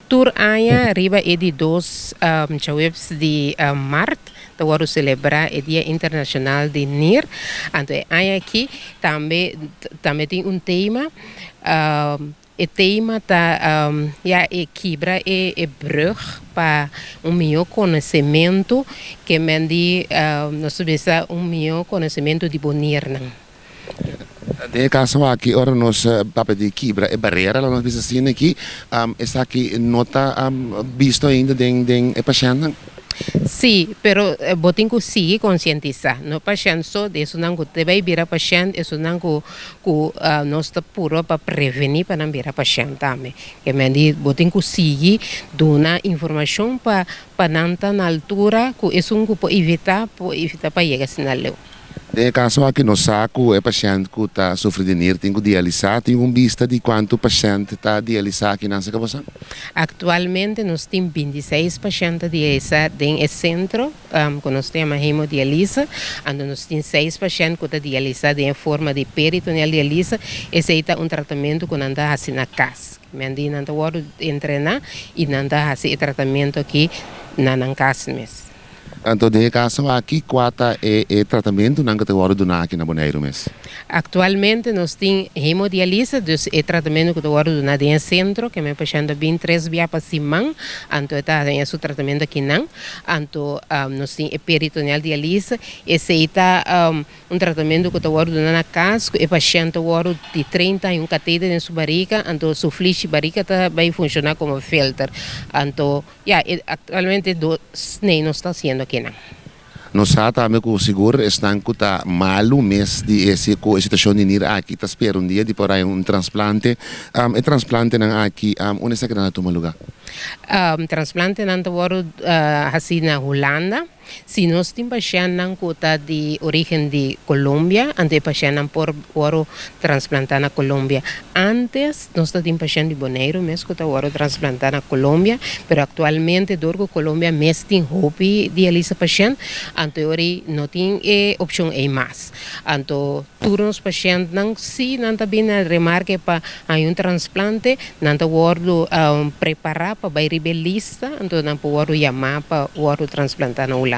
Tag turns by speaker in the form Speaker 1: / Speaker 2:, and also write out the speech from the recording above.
Speaker 1: Tur aña riba e di dos djaweps di mart ta wòrdu selebrá e Dia Internashonal di Nir. Anto e aña aki tambe tambe tin un tema. E tema ta ya e kibra e e brug pa un mihó konosementu ke men di nos ta bisa un mihó konosementu di bo nirnan.
Speaker 2: Den e kaso aki ora nos papia di kibra e barera lo nos bisa asina aki esaki no ta bisto ainda den den e pashèntnan?
Speaker 1: Sí, pero bo tin ku sigui konsientisá, no pashènt so, di esunnan ku te bai bira pashènt, esunnan ku ku nos ta purba pa prevení pa nan bira pashènt tambe. Ke men di bo tin ku sigui duna informashon pa pa nan ta na altura ku esun ku por evitá por evitá pa yega asina leu.
Speaker 2: Den e kaso aki nos sa ku e pashènt ku ta sufri di nir tin ku dialisá. Tin un bista di kuantu pashènt ta dialisá aki nan serka boso?
Speaker 1: Aktualmente nos tin 26 pashènt ta dialisá den e sentro ku nos ta yama hemodialise. Anto nos tin seis pashènt ku ta dialisá den e forma di peritoneal dialise. Esei ta un tratamentu ku nan ta hasi na kas. Men di nan ta wòrdu entrená i nan ta hasi e tratamentu aki na nan kas mes.
Speaker 2: Anto den e kaso aki, kua ta e e tratamentunan ku ta wòrdu duná aki na Boneiru mes?
Speaker 1: Aktualmente nos tin hemodialise, dus e tratamentu ku ta wòrdu duná den e sentro, ke men pashènt ta bin tres bia pa siman, anto e ta haña su tratamentu akinan. Anto nos tin e peritoneal dialise, esei ta un tratamentu ku ta wòrdu duná na kas, ku e pashènt ta wòrdu di 30 haña un kateter den su barika, anto su flishi barika ta bai funshoná komo filter. Anto Ya, e aktualmente dos nei nos ta hasiendo akinan.
Speaker 2: Nos sa tambe ku sigur esnan ku ta malu mes di e ku e situashon di nir aki ta spera un dia di por haña un transplante. E transplantenan aki unda esakinan ta tuma lugá?
Speaker 1: Transplantenan ta wòrdu hasi na Hulanda. Si nos tin pashèntnan ku ta di orígen di Colombia, anto e pashèntnan por wòrdu transplantá na Colombia. Ántes nos ta tin pashènt di Boneiru mes ku ta wòrdu transplantá na Colombia, pero aktualmente dor ku Colombia mes tin hopi dialisa pashènt, anto e ora ei no tin e opshon ei mas. Anto tur nos pashèntnan, si nan ta bin na remarke pa haña un transplante, nan ta wòrdu prepará pa bai riba e lista, anto nan por wòrdu yamá pa wòrdu transplantá na Hulanda.